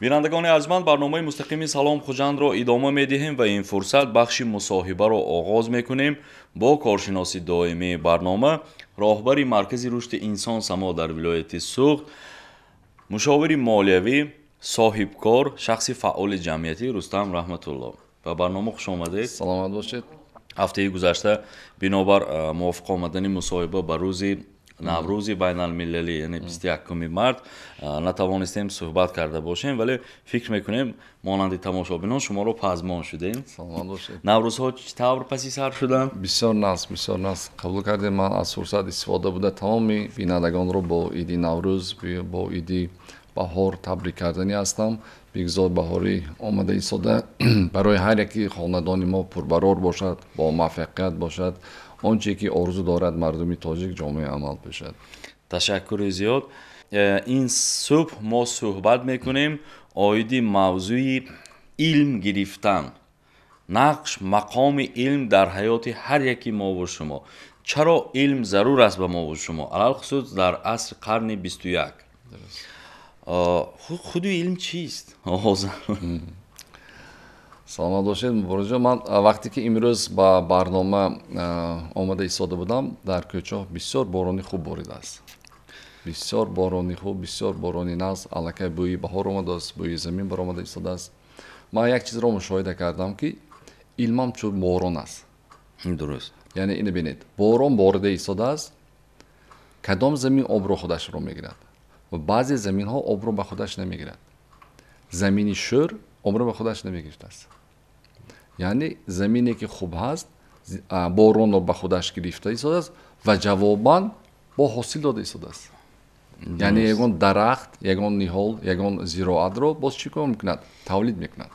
Бинандагони арҷманд, барномаи мустақими Салом Хуҷандро идома медиҳем ва ин фурсат бахши мусоҳибаро оғоз мекунем бо коршиноси доимии барнома, роҳбари Маркази рушди инсон само дар вилояти Суғд, мушовири молиявӣ, соҳибкор, шахси фаъоли ҷамъиятӣ Рустам Раҳматулло. Ба барнома хуш омадед. Саломат бошед. Ҳафтаи гузашта бинобар мувофиқ омадани мусоҳиба ба рӯзи Наврӯзи байналмилалӣ, яъне 21 март, натавонистем суҳбат карда бошем, вале фикр мекунем монанди тамошобинон шуморо пазмон шудем. Саломат бошед. Наврӯзҳо чӣ тавр паси сар шуданд? Бисёр нағз, бисёр нағз қабул кардем. Ман аз фурсат истифода буда тамоми бинандагонро бо иди Наврӯз, бо иди баҳор табрик карданӣ ҳастам. Бигзор баҳори омада истода барои ҳар яки хонадони мо пурбарор бошад, бо муваффақият бошад. Он чизе ки орзу дорад мардуми тоҷик ҷомеа амал пешад. Ташаккури зиёд. Ин субҳ мо суҳбат мекунем оиди мавзӯи илм гирифтан, нақш, мақоми илм дар ҳаёти ҳар яки мову шумо. Чаро илм зарур аст ба мову шумо, алалхусус дар асри қарни 21? Худи илм чист? Ҳозир. Саломат бошед, Муборизҷон. Ман вақте ки имрӯз ба барнома омада истода будам, дар кӯчаҳо бисёр борони хуб боридааст. Бисёр борони хуб, бисёр борони нағз, аллакай бӯи баҳор омадааст, бӯи замин баромада истодааст. Ман як чизро мушоҳида кардам, ки илмам чун борон аст. Дуруст. Яъне ино бинед, борон борида истодааст, кадом замин обро худашро мегирад ва баъзе заминҳо обро ба худаш намегирад. Замини шӯр обро ба худаш намегирифтааст. Яъне замине ки хуб ҳаст, боронро ба худаш гирифта истодааст ва ҷавобан бо ҳосил дода истодааст. Яъне ягон дарахт, ягон ниҳол, ягон зироатро боз чӣ кор мекунад? Тавлид мекунад.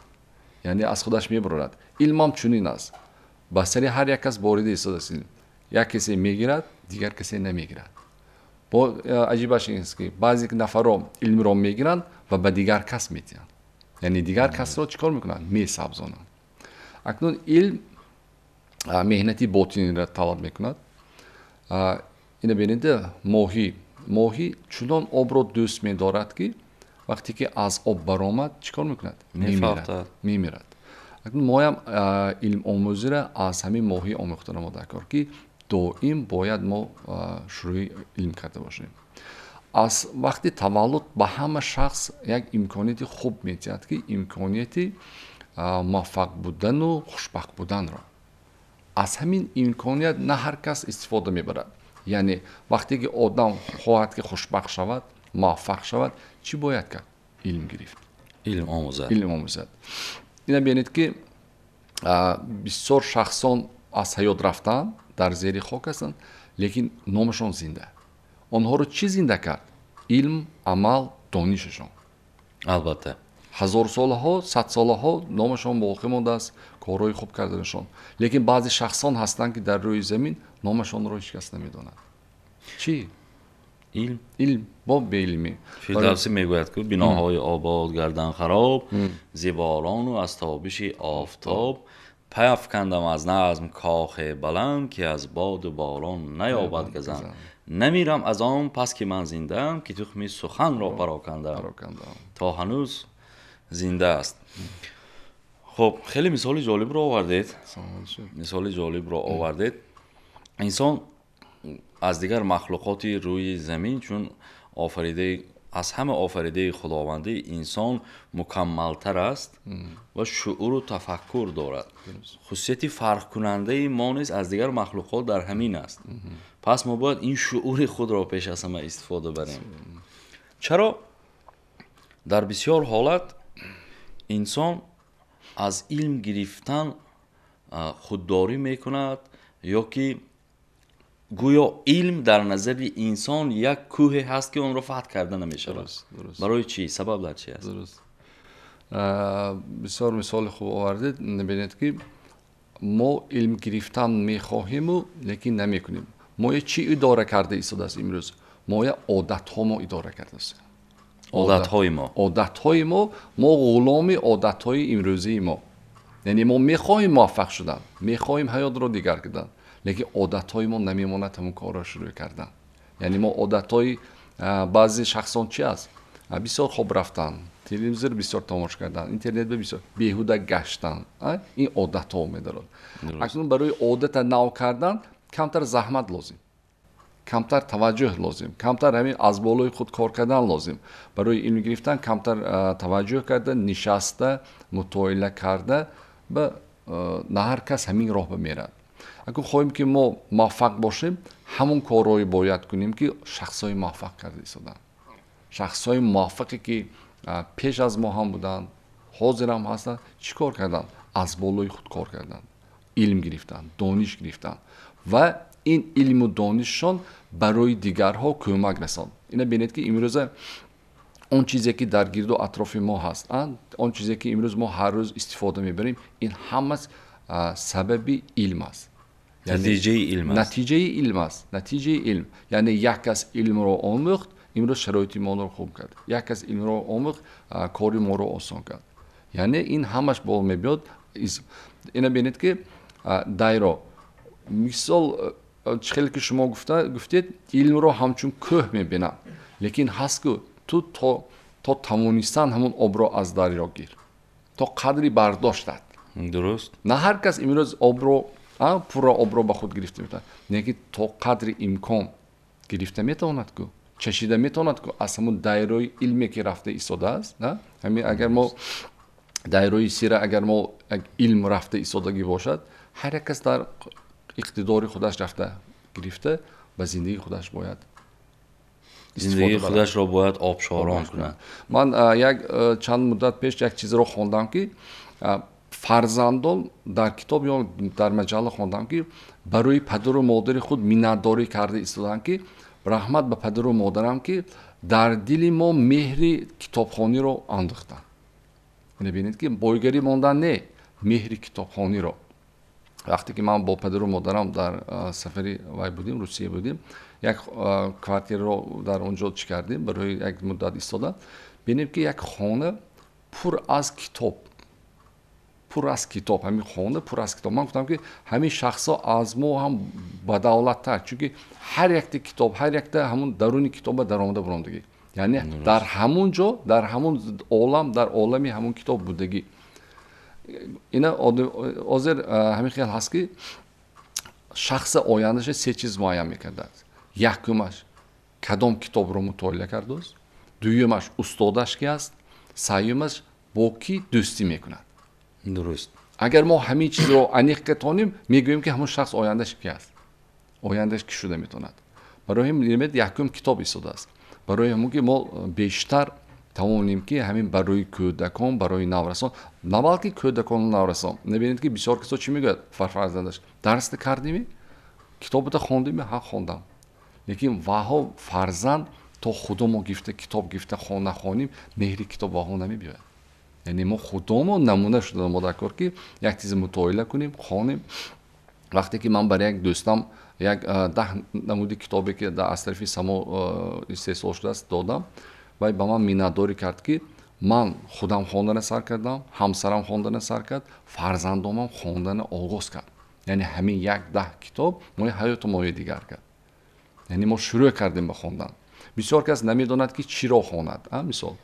Яъне аз худаш мебарорад. Илмам чунин аст. Ба сари ҳар як кас борида истодааст. Як касе мегирад, дигар касе намегирад. Бо аҷибаш ин аст, ки баъзе нафарро илмро мегиранд ва ба дигар кас медиҳанд. Яъне дигар касро чӣ кор мекунанд? Месабзонанд. Акнун илм меҳнати ботиниро талаб мекунад. Ина бинед, моҳӣ чунон обро дӯст медорад, ки вақте ки аз об баромад, чӣ кор мекунад? Мемирад. Акнун моям илмомӯзиро аз ҳамин моҳӣ омӯхта намода кор, ки доим бояд мо шурӯи илм карда бошем. Аз вақти таваллуд ба ҳама шахс як имконияти хуб медиҳад, ки имконияти муваффақ будану хушбахт буданро. Аз ҳамин имконият на ҳар кас истифода мебарад. Яъне вақте ки одам хоҳад ки хушбахт шавад, муваффақ шавад, чӣ бояд кард? Илм гирифт. Илм омӯзад. Илм омӯзад. Ина бинед, ки бисёр шахсон аз ҳаёт рафтанд, дар зери хок ҳастанд, лекин номашон зинда. Онҳоро чӣ зинда кард? Илм, амал, донишашон. Албатта. Ҳазорсолаҳо, садсолаҳо номашон боқӣ мондааст, корҳои хуб карданашон. Лекин баъзе шахсон ҳастанд, ки дар рӯи замин номашонро ҳеҷ кас намедонад. Чӣ? Илм. Илм бо беилмӣ. Фирдавсӣ мегӯяд, ки биноҳои обод гардан хароб, зи борону аз тобиши офтоб, пафкандам аз назм кохе баланд, ки аз боду борон наёбад газанд. Намирам аз он пас ки ман зиндаам, ки тухми суханро парокандам. То ҳанӯз зинда аст. Хуб, хеле мисоли ҷолибро овардед. Мисоли ҷолибро овардед. Инсон аз дигар махлуқоти рӯи замин, чун офаридаи аз ҳама офаридаи худовандӣ, инсон мукаммалтар аст ва шууру тафаккур дорад. Хусусияти фарқкунандаи мо низ аз дигар махлуқот дар ҳамин аст. Пас мо бояд ин шуури худро пеш аз ҳама истифода барем. Чаро дар бисёр ҳолат инсон аз илм гирифтан худдорӣ мекунад, ё ки гӯё илм дар назари инсон як кӯҳе ҳаст, ки онро фатҳ карда намешавад? Барои чӣ? Сабаб дар чӣ аст? Дуруст. Бисёр мисоли хуб овардед. Бинед, ки мо илм гирифтан мехоҳиму, лекин намекунем. Мо чӣ идора карда истодааст имрӯз? Моя одатҳо мо идора кардааст. Одатҳои мо. Одатҳои мо, мо ғуломи одатҳои имрӯзии мо. Яъне мо мехоҳем муваффақ шудан, мехоҳем ҳаётро дигар кардан, лекин одатҳои мо намемонад ҳамон корро шурӯъ кардан. Яъне мо одатҳои баъзе шахсон чӣ аст? Бисёр хоб рафтан, телевизор бисёр тамошо кардан, интернет бисёр беҳуда гаштан, ин одатҳо медорад. Акнун барои одата нав кардан камтар заҳмат лозим, камтар таваҷҷӯҳ лозим, камтар ҳамин аз болои худ кор кардан лозим. Барои илм гирифтан камтар таваҷҷӯҳ карда, нишаста, мутоила карда ба на ҳар кас ҳамин роҳ меравад. Акнун хоҳем ки мо муваффақ бошем, ҳамон корҳое бояд кунем ки шахсҳои муваффақ карда истоданд. Шахсҳои муваффақе ки пеш аз мо ҳам буданд, ҳозир ҳам ҳастанд, чӣ кор карданд? Аз болои худ кор карданд, илм гирифтанд, дониш гирифтанд ва ин илму донишшон барои дигарҳо кӯмак расонд. Ина бинед ки имрӯза он чизе ки дар гирду атрофи мо ҳаст, он чизе ки имрӯз мо ҳар рӯз истифода мебарем, ин ҳамас сабаби илм аст. Натиҷаи илм аст. Натиҷаи илм аст. Натиҷаи илм. Яъне як кас илмро омӯхт, имрӯз шароити моро хуб кард. Як кас илмро омӯхт, кори моро осон кард. Яъне ин ҳамаш бол мебиёд. Ина бинед ки дайро мисол чӣ хеле ки шумо гуфтед, илмро ҳамчун кӯҳ мебинам, лекин ҳаст ку ту то тавонистан ҳамон обро аз дарё гир, то қадри бардоштат. Дуруст. На ҳар кас имрӯз обро пурра обро ба худ гирифта метавонад, лекин то қадри имкон гирифта метавонад ку, чашида метавонад ку аз ҳамон дайрои илме ки рафта истодааст. Ҳамин агар мо дайрои сира, агар мо илм рафта истодагӣ бошад, ҳар як кас дар иқтидори худаш рафта гирифта ба зиндагии худаш бояд зиндагии худашро бояд обшорон кунад. Ман як чанд муддат пеш як чизро хондам ки фарзандон дар китоб ё дар маҷалла хондам ки барои падару модари худ миннатдорӣ карда истоданд ки раҳмат ба падару модарам ки дар дили мо меҳри китобхониро андохтанд. Ина бинед ки бойгарӣ мондан не, меҳри китобхониро. Вақте ки ман бо падару модарам дар сафари вай будем, Русия будем, як квартираро дар он ҷо чӣ кардем, барои як муддат истода, бинем ки як хона пур аз китоб, пур аз китоб, ҳамин хона пур аз китоб. Ман гуфтам ки ҳамин шахсҳо аз мо ҳам бадавлаттар, чунки ҳар якта китоб, ҳар якта ҳамун даруни китоба даромада бурондагӣ. Яъне дар ҳамун ҷо, дар ҳамун олам, дар олами ҳамун китоб будагӣ. Ина ҳозир ҳамин хел ҳаст ки шахси ояндаша се чиз муайян мекардааст. Якумаш кадом китобро мутолиа кардааст, дуюмаш устодаш ки аст, сеюмаш бо кӣ дӯстӣ мекунад. Дуруст. Агар мо ҳамин чизро аниқ катонем, мегӯем ки ҳамон шахс ояндаш ки аст, ояндаш ки шуда метавонад. Барои ҳамин якум китоб истодааст. Барои ҳамон ки мо бештар тавонем ки ҳамин барои кӯдакон, барои наврасон, на балки кӯдакону наврасон. Набинед ки бисёр касо чӣ мегӯяд фарзандаш: дарс кардеми, китобата хондеми? Ҳа, хондам. Лекин ваҳо фарзанд то худомо гирифта китоб гирифта нахонем, меҳри китоб ваҳо намебиёяд. Яъне мо худомо намуна шуда мо дар кор ки як чизе мутоила кунем, хонем. Вақте ки ман бар як дӯстам як 10 намуди китобе ки аз тарафи само истеҳсол шудааст додам, вай ба ман миннатдорӣ кард ки ман худам хондана сар кардам, ҳамсарам хондана сар кард, фарзандомам хондана оғоз кард. Яъне ҳамин 10 китоб мои ҳаёту мои дигар кард. Яъне мо шурӯъ кардем ба хондан. Бисёр кас намедонад ки чиро хонад. Мисол,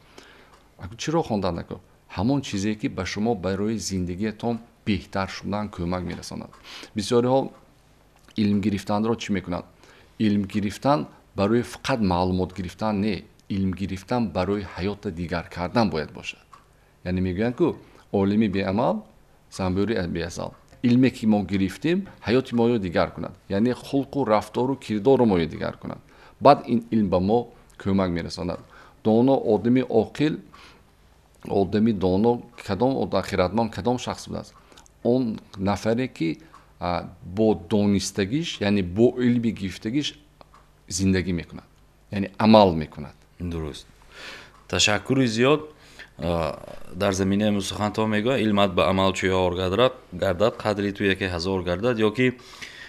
чиро хондан накун? Ҳамон чизе ки ба шумо барои зиндагиятон беҳтар шудан кӯмак мерасонад. Бисёриҳо илм гирифтанро чӣ мекунанд? Илм гирифтан барои фақат маълумот гирифтан не, илм гирифтан барои ҳаётро дигар кардан бояд бошад. Яъне мегӯянд ку олими беамал занбӯри беасал. Илме ки мо гирифтем ҳаёти моро дигар кунад, яъне хулқу рафтору кирдору моро дигар кунад. Баъд ин илм ба мо кӯмак мерасонад. Доно одами оқил, одами доно кадом хиратманд кадом шахс будааст? Он нафаре ки бо донистагиш, яъне бо илми гирифтагиш зиндагӣ мекунад, яъне амал мекунад. Дуруст. Ташаккури зиёд. Дар заминаи мусухантҳо мегӯяд илмат ба амал чӯ ёр гардад, қадри ту яке ҳазор гардад, ё ки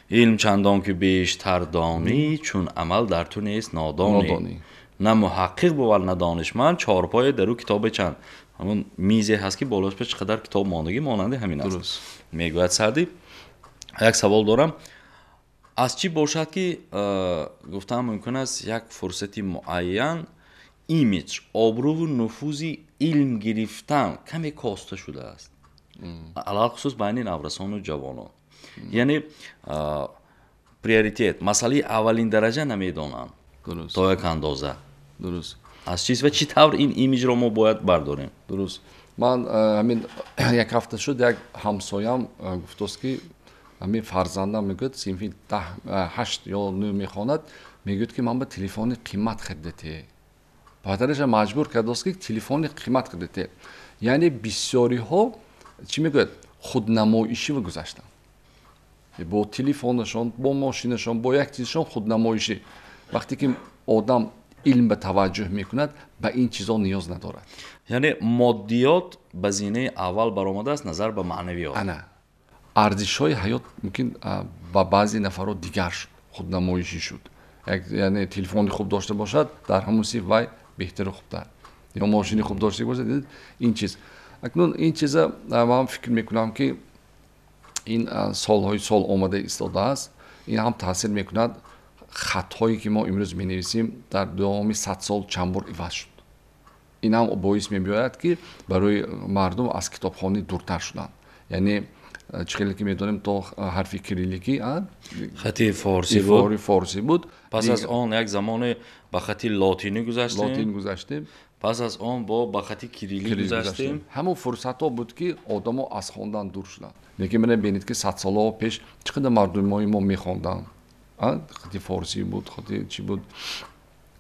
илм чандон ки бештар донӣ, чун амал дар ту нест нодонӣ. На муҳаққиқ бувад на донишманд, чорпое дар ӯ китобе чанд. Ҳамон мизе ҳаст ки болош чӣ қадар китоб мондагӣ монанди ҳамин аст. Мегӯяд Саъдӣ. Як савол дорам. Аз чӣ бошад ки гуфтан мумкин аст як фурсати муайян имидж, обрӯву нуфузи илм гирифтан каме коста шудааст, алалхусус байни наврасону ҷавонон. Яъне приоритет, масъалаи аввалин дараҷа намедонанд то як андоза. Дуруст. Аз чиз ва чӣ тавр ин имиджро мо бояд бардорем? Дуруст. Ман ҳамин як ҳафта шуд, як ҳамсоям гуфтост, ки ҳамин фарзандам мегӯяд, синфи 8 ё 9 мехонад, мегӯяд, ки ман ба телефони қимат харидате. Падараша маҷбур кардааст, ки телефони қимат харидате. Яъне бисёриҳо чӣ мегӯяд, худнамоишӣ гузаштанд. Бо телефонашон, бо мошинашон, бо як чизашон худнамоишӣ. Вақте ки одам илм ба таваҷҷӯҳ мекунад, ба ин чизо ниёз надорад. Яъне моддиёт ба зинаи аввал баромадааст назар ба маънавиёт. Ана арзишҳои ҳаёт мумкин ба баъзе нафарҳо дигар шуд, худнамоишӣ шуд. Яъне телефони хуб дошта бошад, дар ҳамон сиф вай беҳтару хубтар, ё мошини хуб дошта бошад, ин чиз. Акнун ин чиза ман фикр мекунам, ки ин солҳои сол омада истодааст, ин ҳам таъсир мекунад. Хатҳое ки мо имрӯз менависем, дар давоми 100 сол чанд бор иваз шуд. Ин ҳам боис мебиёяд, ки барои мардум аз китобхонӣ дуртар шуданд. Яъне чӣ хеле ки медонем, то ҳарфи кирилликӣ хати форсӣ буд, форсӣ буд. Пас аз он як замоне ба хати лотинӣ гузаштем, лотин гузаштем, пас аз он бо ба хати кириллӣ гузаштем. Ҳамон фурсатҳо буд, ки одамо аз хондан дур шуданд. Лекин мана бинед, ки садсолаҳо пеш чӣ қадар мардумои мо мехонданд, хати форсӣ буд, хати чӣ буд.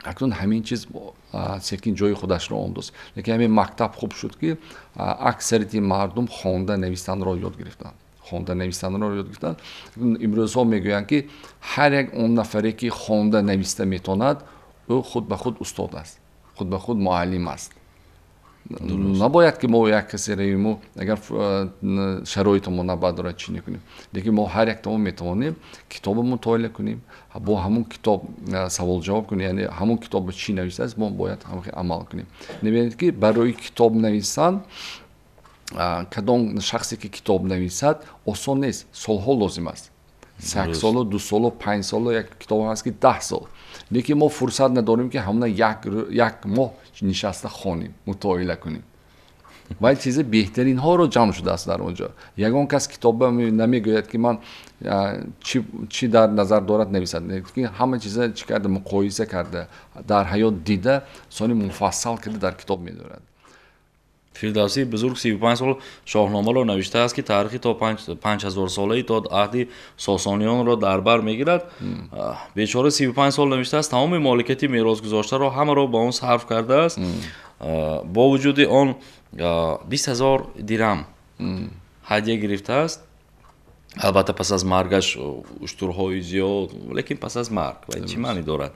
Акнун ҳамин чиз секин ҷои худашро омдост. Лекин ҳамин мактаб хуб шуд, ки аксарияти мардум хонда навистанро ёд гирифтанд, хонда навистанро ёд гирифтанд. Имрӯзҳо мегӯянд, ки ҳар як он нафаре, ки хонда нависта метавонад, ӯ худ ба худ устод аст, худ ба худ муаллим аст. Набояд ки мо як касе равиму, агар шароитамо набардорад, чӣ накунем. Лекин мо ҳар яктамо метавонем китоба мутолиа кунем, бо ҳамон китоб савол-ҷавоб кунем, яъне ҳамон китоба чӣ нависааст, мо бояд ҳамхел амал кунем. Мебинед, ки барои китоб нависан, кадом шахсе ки китоб нависад, осон нест, солҳо лозим аст. 1 соло, 2 соло, 5 соло, як китоб ҳаст, ки 10 сол. Лекин мо фурсат надорем, ки ҳамона як моҳ нишаста хонем, мутолиа кунем. Ва чизи беҳтаринҳоро ҷамъ шудааст дар он ҷо. Ягон кас китоба намегӯяд, ки ман чӣ дар назар дорад нависад. Ҳама чиза чӣ карда, муқоиса карда, дар ҳаёт дида, сони муфассал карда дар китоб медорад. Фирдавсии бузург 35 сол Шоҳномаро навиштааст, ки таърихи то 5000-солаи то аҳди Сосониёнро дар бар мегирад. Бечора 35 сол навиштааст, тамоми моликияти меросгузоштаро ҳамаро ба он сарф кардааст. Бо вуҷуди он 20 ҳазор дирам ҳадя гирифтааст. Албатта, пас аз маргаш уштурҳои зиёд, лекин пас аз марг ва чӣ маънӣ дорад?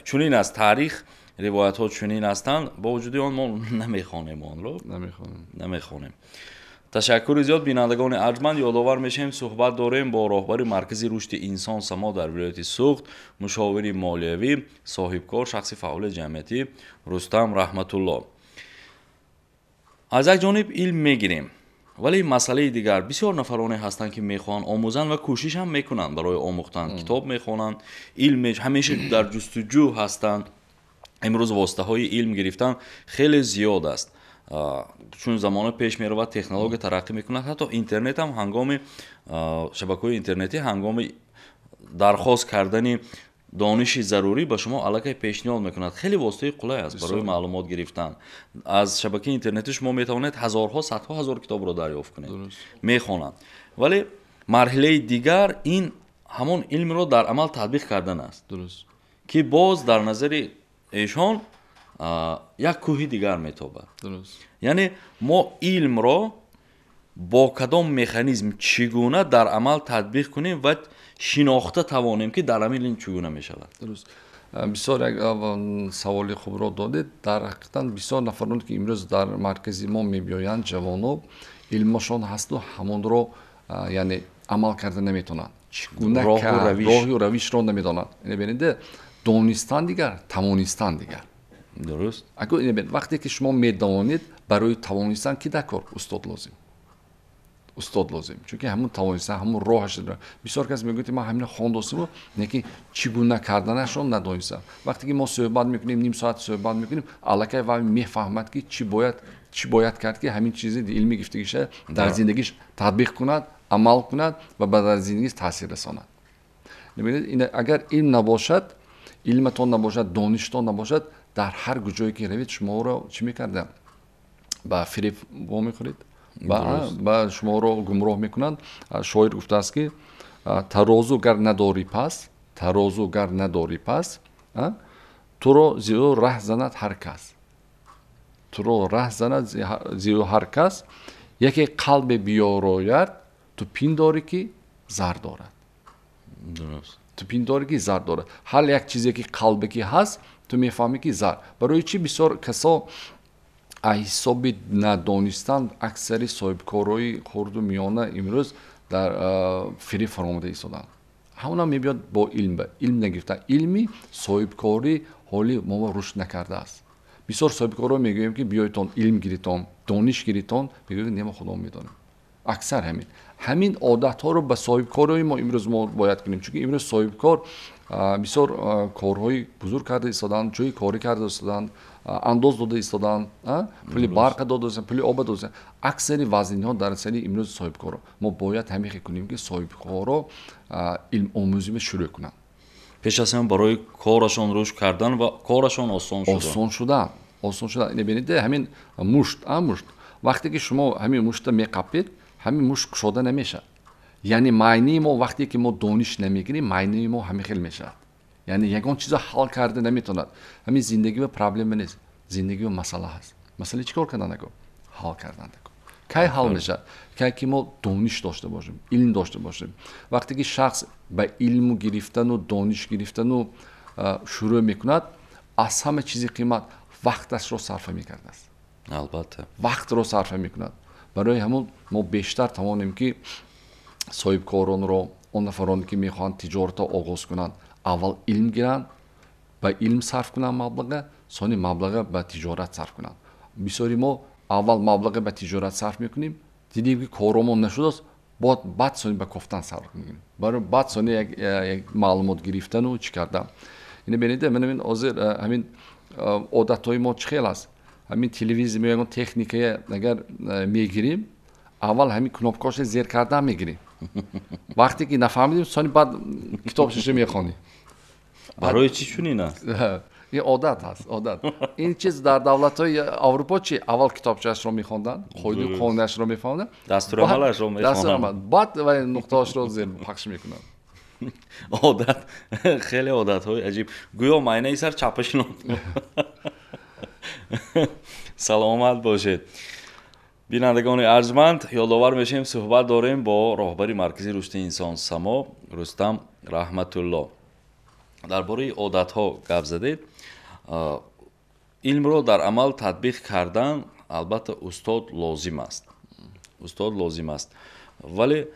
Чунин аст таърих, ривоятҳо чунин ҳастанд. Бо вуҷуди он мо намехонем онро, намехонем. Ташаккури зиёд, бинандагони арҷманд. Ёдовар мешавем, суҳбат дорем бо роҳбари Маркази рушди инсон Само дар вилояти Суғд, мушовири молиявӣ, соҳибкор, шахси фаъоли ҷамъиятӣ Рустам Раҳматулло. Аз як ҷониб илм мегирем, вале масъалаи дигар, бисёр нафароне ҳастанд, ки мехоҳанд омӯзанд ва кӯшиш ҳам мекунанд барои омӯхтан, китоб мехонанд, илм ҳамеша дар ҷустуҷӯ ҳастанд. Имрӯз воситаҳои илм гирифтан хеле зиёд аст, чун замона пеш меравад, технология тараққӣ мекунад. Ҳатто интернет ҳам, ҳангоми шабакаҳои интернетӣ, ҳангоми дархост кардани дониши зарурӣ ба шумо аллакай пешниҳод мекунад. Хеле воситаи қулай аст барои маълумот гирифтан. Аз шабакаи интернетӣ шумо метавонед ҳазорҳо, садҳо ҳазор китобро дарёфт кунед, мехонанд. Вале марҳилаи дигар ин ҳамон илмро дар амал татбиқ кардан аст, ки боз дар назари эшон як кӯҳи дигар метобад. Яъне мо илмро бо кадом механизм, чӣ гуна дар амал татбиқ кунем ва шинохта тавонем, ки дар амал ин чӣ гуна мешавад? Дуруст, бисёр як саволи хубро додед. Дар ҳақиқатан бисёр нафароне, ки имрӯз дар маркази мо мебиёянд, ҷавоно, илмашон ҳасту ҳамонро, яъне, амал карда наметавонанд, чӣ гуна роҳу равишро намедонанд. Бинед, донистан дигар, тавонистан дигар. Дуруст. Вақте ки шумо медонед, барои тавонистан ки дар кор устод лозим. Устод лозим, чунки ҳамун тавониста, ҳамун роҳаш. Бисёр кас мегӯяд, ки ман ҳамина хондосиму, лекин чӣ гуна карданашро надонистам. Вақте ки мо суҳбат мекунем, ним соат суҳбат мекунем, аллакай вай мефаҳмад, ки чӣ бояд кард, ки ҳамин чизи илми гирифтагиша дар зиндагиш татбиқ кунад, амал кунад ва ба дар зиндагиш таъсир расонад. Агар илм набошад, илматон набошад, доништон набошад, дар ҳар куҷое ки равед, шуморо чӣ мекарданд? Ба фиреб вомехӯред, ба шуморо гумроҳ мекунанд. Шоир гуфтааст, ки тарозу гар надорӣ пас, тарозу гар надорӣ пас, туро зиё раҳ занад ҳар кас, туро раҳ занад зиё ҳар кас. Яке қалбе биёрояд, ту пиндорӣ, ки зар дорад, ту пиндорӣ, ки зар дорад. Ҳар як чизе ки қалбе ки ҳаст, ту мефаҳмӣ, ки зар. Барои чӣ бисёр касо аз ҳисоби надонистан, аксари соҳибкорои хурду миёна имрӯз дар фиреб фаромада истоданд? Ҳамонам мебиёд бо илм, илм нагирифтан. Илми соҳибкорӣ ҳоли мо рушд накардааст. Бисёр соҳибкоро мегӯем, ки биёйтон, илм гиритон, дониш гиритон, мегӯем, не, мо худо медонем. Аксар ҳамин одатҳоро ба соҳибкорои мо имрӯз мо бояд кунем, чунки имрӯз соҳибкор бисёр корҳои бузург карда истоданд, ҷои корӣ карда истоданд, андоз дода истоданд, пули барқа дода истоданд, пули оба дода истоданд. Аксари вазниҳо дар сари имрӯз соҳибкоро. Мо бояд ҳамин кунем, ки соҳибкоро илмомӯзиро шурӯъ кунанд. Пеш аз ҳама барои корашон рушд кардан ва корашон осон шудан. Осон шудан, осон шудан. Бинед, ҳамин мушт, мушт, вақте ки шумо ҳамин мушта меқапед, ҳамин мушт кушода намешавад. Яъне майнаи мо, вақте ки мо дониш намегирем, майнаи мо ҳамин хел мешавад, яъне ягон чизо ҳал карда наметавонад. Ҳамин зиндагиба проблема нест, зиндагиба масъала ҳаст. Масъала чӣ кор кардан нако, ҳал кардан нако. Кай ҳал мешавад? Кай ки мо дониш дошта бошем, илм дошта бошем. Вақте ки шахс ба илму гирифтану дониш гирифтану шурӯъ мекунад, аз ҳама чизи қимат вақташро сарфа мекардааст. Албатта. Вақтро сарфа мекунад. Барои ҳамон мо бештар тавонем, ки соҳибкоронро, он нафароне ки мехоҳанд тиҷоратро оғоз кунанд, аввал илм гиранд, ба илм сарф кунанд маблаға, сони маблаға ба тиҷорат сарф кунанд. Бисёри мо аввал маблаға ба тиҷорат сарф мекунем, дидем, ки коромон нашудааст, баъд сони ба кофтан сарф мекунем, барои баъд сони як маълумот гирифтану чӣ кардан. Ина бинед, ман ҳозир ҳамин одатҳои мо чӣ хел аст. Ҳамин телевизор, ягон техникая агар мегирем, аввал ҳамин кнопкаҳоша зер кардан мегирем. Вақте ки нафаҳмидем, сони баъд китобшаша мехонем. Барои чӣ чунин аст? Ин одат ҳаст, одат. Ин чиз дар давлатҳои Аврупо чи, аввал китобчаашро мехонданд, қоидаи қонунашро мефаҳмданд. Дастурамалашро мехонанд. Баъд вай нуқтаҳошро зер пахш мекунанд. Одат, хеле одатҳои аҷиб, гӯё майнаи сар чапашинон. Саломат бошед. Бинандагони арҷманд, ёдовар мешавем, суҳбат дорем бо роҳбари Маркази рушди инсон Само Рустам Раҳматулло. Дар бораи одатҳо гап задед. Илмро дар амал татбиқ кардан, албатта, устод лозим аст, устод лозим аст. Вале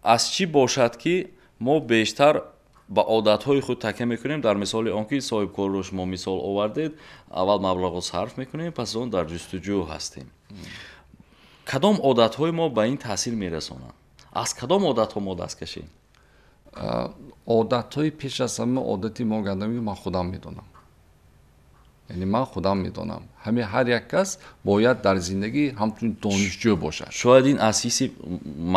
аз чӣ бошад, ки мо бештар ба одатҳои худ такя мекунем? Дар мисоли он ки соҳибкорро шумо мисол овардед, аввал маблағро сарф мекунем, пас аз он дар ҷустуҷӯ ҳастем. Кадом одатҳои мо ба ин таъсир мерасонанд? Аз кадом одатҳо мо даст кашем? Одатҳои, пеш аз ҳама одати мо гардам, ман худам медонам, яъне ман худам медонам. Ҳамин ҳар як кас бояд дар зиндагӣ ҳамчун донишҷӯ бошад. Шояд ин аз ҳисси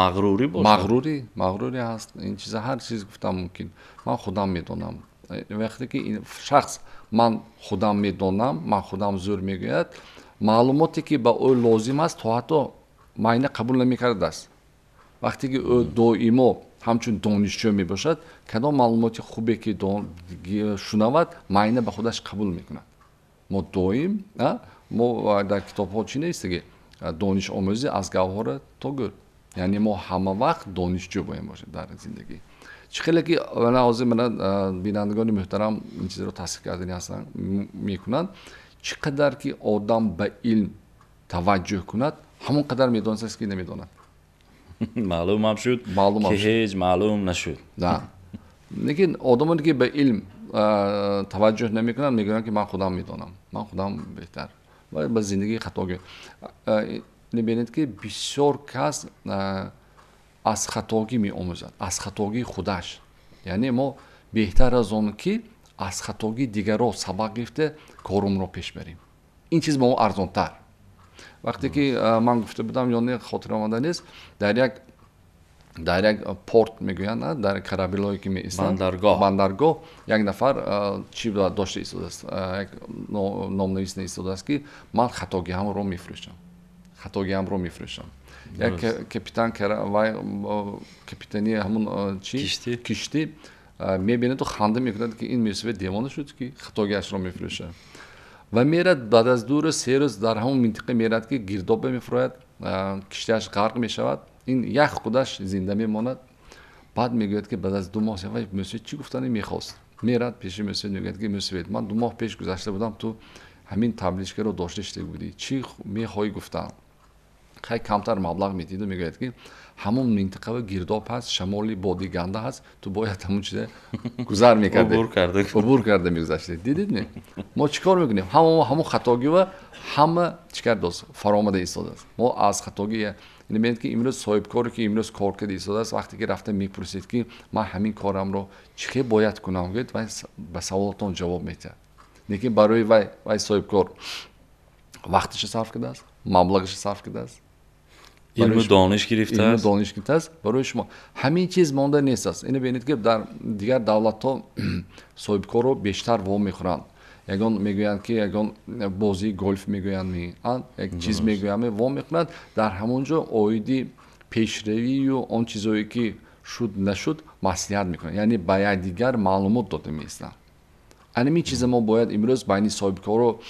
мағрурӣ бошад. Мағрурӣ, мағрурӣ ҳаст ин чиза, ҳар чиз гуфтам мумкин. Ман худам медонам. Вақте ки шахс ман худам медонам, ман худам зӯр мегӯяд, маълумоте ки ба ӯ лозим аст, то ҳатто майна қабул намекардааст. Вақте ки ӯ доимо ҳамчун донишҷӯ мебошад, кадом маълумоти хубе ки шунавад, майна ба худаш қабул мекунад. Мо доим, мо дар китобҳо чӣ нестиги, дониш омӯзӣ аз гаҳвора то гӯр. Яъне мо ҳама вақт донишҷӯ бояд бошем дар зиндагӣ. Чӣ хеле ки мана ҳозир мана бинандагони муҳтарам ин чизро тасдиқ кардани ҳастанд, мекунанд, чӣ қадар ки одам ба илм таваҷҷӯҳ кунад, ҳамон қадар медонистааст, ки намедонад. Маълумам шуд, ки ҳеҷ маълум нашуд. Лекин одамоне ки ба илм таваҷҷӯҳ намекунанд, мегӯянд, ки ман худам медонам, ман худам беҳтар, ва ба зиндагии хатогӣ. Мебинед, ки бисёр кас аз хатогӣ меомӯзад, аз хатогии худаш. Яъне мо беҳтар аз он ки аз хатогии дигарро сабақ гирифта корумро пеш барем. Ин чиз ба мо арзонтар. Вақте ки ман гуфта будам ё не, хотир омада нест, дар як порт мегӯянд, дар кораблҳое ки меистанд, бандаргоҳ, як нафар чӣ дошта истодааст, як номнавис истодааст, ки ман хатогиҳамро мефурӯшам, хатогиҳамро мефурӯшам. Як капитан вай, капитани ҳамун чи киштӣ мебинаду ханда мекунад, ки ин мӯсафед девона шуд, ки хатогиашро мефурӯшад. Ва мерад, баъд аз 2 рӯз, 3 рӯз дар ҳамон минтиқа мерад, ки гирдобе мефурояд, киштиаш ғарқ мешавад, ин як худаш зинда мемонад. Баъд мегӯяд, ки баъд аз 2 моҳ вай мӯсафед чӣ гуфтане мехост. Мерад пеши мӯсафед, мегӯяд, ки мӯсафед, ман 2 моҳ пеш гузашта будам, ту ҳамин табличкаро дошта шуда будӣ, чӣ мехоҳӣ гуфтан? Хай, камтар маблағ медиду мегӯяд, ки ҳамон минтақава гирдоб ҳаст, шамоли боди ганда ҳаст, ту бояд ҳамон чиза гузар мекардӣ, убур карда мегузаштӣ. Дидед, не? Мо чӣ кор мекунем? Ҳамон хатогива ҳама чӣ кардааст, фаромада истодааст. Мо аз хатоги мебинед, ки имрӯз соҳибкоре, ки имрӯз кор карда истодааст, вақте ки рафта мепурсед, ки ман ҳамин корамро чӣ хел бояд кунам, гӯед, вай ба саволатон ҷавоб медиҳад. Лекин барои вай соҳибкор вақташа сарф кардааст, маблағаша сарф кардааст, илму дониш гирифтааст. Дониш гирифтааст. Барои шумо ҳамин чиз монда нест аст. Ино бинед, ки дар дигар давлатҳо соҳибкорро бештар вомехӯранд, ягон мегӯянд, ки ягон бозии голф мегӯянд, як чиз мегӯянд, вомехӯранд. Дар ҳамон ҷо оиди пешравию он чизое, ки шуд, нашуд, маслиҳат мекунанд, яъне ба якдигар маълумот дода меистанд. Анамин чиза мо бояд имрӯз байни соҳибкорро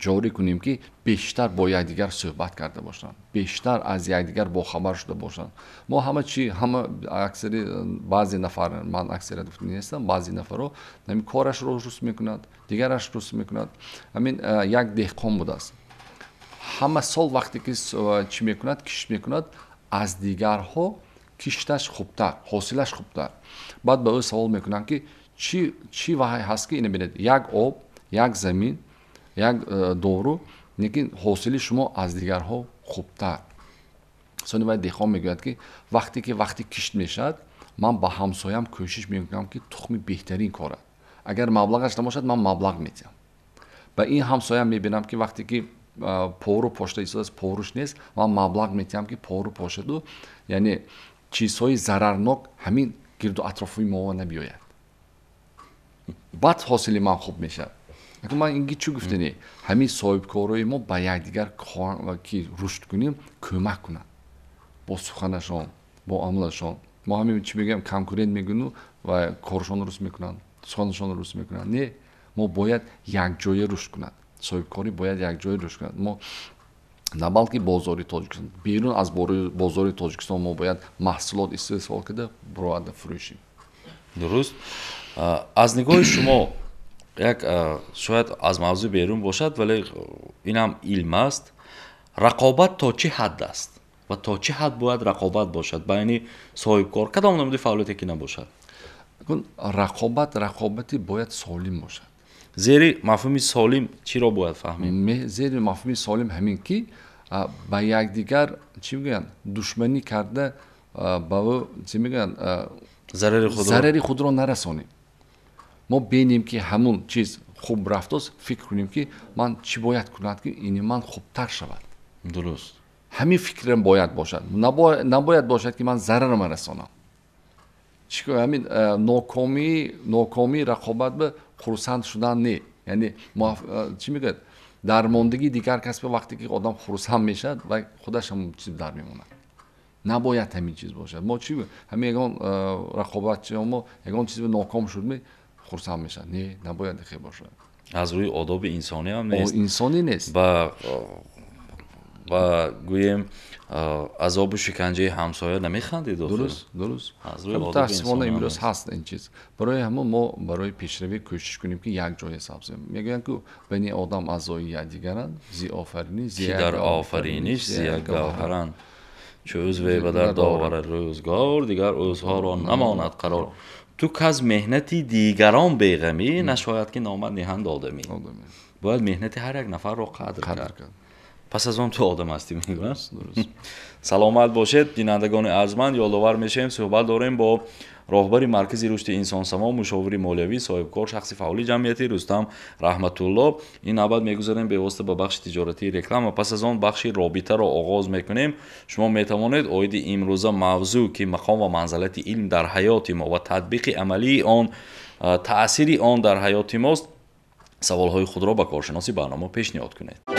ҷорӣ кунем, ки бештар бо якдигар суҳбат карда бошанд, бештар аз якдигар бохабар шуда бошанд. Мо ҳама чи, ҳама, аксари, баъзе нафар, ман аксарият гуфта нестам, баъзе нафарҳо ҳамин корашро руст мекунад, дигараш руст мекунад. Ҳамин як деҳқон будааст, ҳама сол вақте ки чӣ мекунад, кишт мекунад, аз дигарҳо кишташ хубтар, ҳосилаш хубтар. Баъд ба ӯ савол мекунанд, ки чӣ ваҳй ҳаст, ки ина бинед, як об, як замин, як дору, лекин ҳосили шумо аз дигарҳо хубтар. Сони вай деҳқон мегӯяд, ки вақте ки вақти кишт мешавад, ман ба ҳамсоям кӯшиш мекунам, ки тухми беҳтарин корад, агар маблағаш набошад, ман маблағ медиҳам. Ба ин ҳамсоям мебинам, ки вақте ки пору пошта истодааст, поруш нест, ман маблағ медиҳам, ки пору пошаду, яъне чизҳои зарарнок ҳамин гирду атрофи мо набиёяд, баъд ҳосили ман хуб мешавад. Ман инги чӣ гуфтани? Ҳамин соҳибкорои мо ба якдигар ки рушд кунем, кӯмак кунанд бо суханашон, бо амалашон. Мо ҳамин чӣ мегӯям, конкурент мегӯну ва коршонро руст мекунанд, суханашонро руст мекунанд. Не, мо бояд якҷоя рушд кунад, соҳибкорӣ бояд якҷоя рушд кунад. Мо на балки бозори Тоҷикистон, берун аз бозори Тоҷикистон мо бояд маҳсулот истеҳсол карда, буроварда фурӯшем. Дуруст. Аз нигоҳи шумо, як шояд аз мавзӯъ берун бошад, вале инам илм аст, рақобат то чӣ ҳадд аст ва то чӣ ҳад бояд рақобат бошад байни соҳибкор, кадом намуди фаъолияте ки набошад? Рақобат, рақобати бояд солим бошад. Зери мафҳуми солим чиро бояд фаҳмид? Зери мафҳуми солим ҳамин ки ба якдигар, чӣ мегӯянд, душманӣ карда, ба ӯ, чӣ мегӯянд, зарари худро нарасонем. Мо бинем, ки ҳамун чиз хуб рафтост, фикр кунем, ки ман чӣ бояд кунад, ки ини ман хубтар шавад. Ҳамин фикрам бояд бошад. Набояд бошад, ки ман зарарама расонам. Ҳамин нокомии рақобат ба хурсанд шудан не, яъне чӣ мегӯяд, дармондагии дигар кас ба вақте ки одам хурсанд мешавад, ва худаш ҳамон чиз дар мемонад. Набояд ҳамин чиз бошад. Мо чӣ, ҳамин ягон рақобатчио мо ягон чиз ноком шуд, хурсанд мешавад. Не, набояд хел бошад. Аз рӯи одоби инсонӣ ҳам нест. Инсонӣ нест. Ба гӯем, азобу шиканҷаи ҳамсоя намехандид. Дуруст. Мутаассифона, имрӯз ҳаст ин чиз. Барои ҳамон мо барои пешравӣ кӯшиш кунем, ки як ҷоя сабзем. Мегӯянд, ки бани одам аъзои якдигаранд, зи офариниш ки дар офариниш зи як гавҳаранд, чу узве ба дард оварад рӯзгор, дигар узвҳоро намонад қарор. Ту каз меҳнати дигарон беғамӣ, нашояд ки номат ниҳанд одамӣ. Бояд меҳнати ҳар як нафарро қадр кард. Пас аз он ту одам ҳастӣ, мегӯянд. Саломат бошед, бинандагони арзманд. Ёдовар мешавем, суҳбат дорем бо роҳбари маркази рушди инсонсамо, мушовири молиявӣ, соҳибкор, шахси фаъоли ҷамъиятӣ Рустам Раҳматулло. Ин навбат мегузарем бевосита ба бахши тиҷоратии реклама, пас аз он бахши робитаро оғоз мекунем. Шумо метавонед оиди имрӯза мавзӯъ, ки мақом ва манзалати илм дар ҳаёти мо ва татбиқи амалии он, таъсири он дар ҳаёти мост, саволҳои худро ба коршиноси барнома пешниҳод кунед.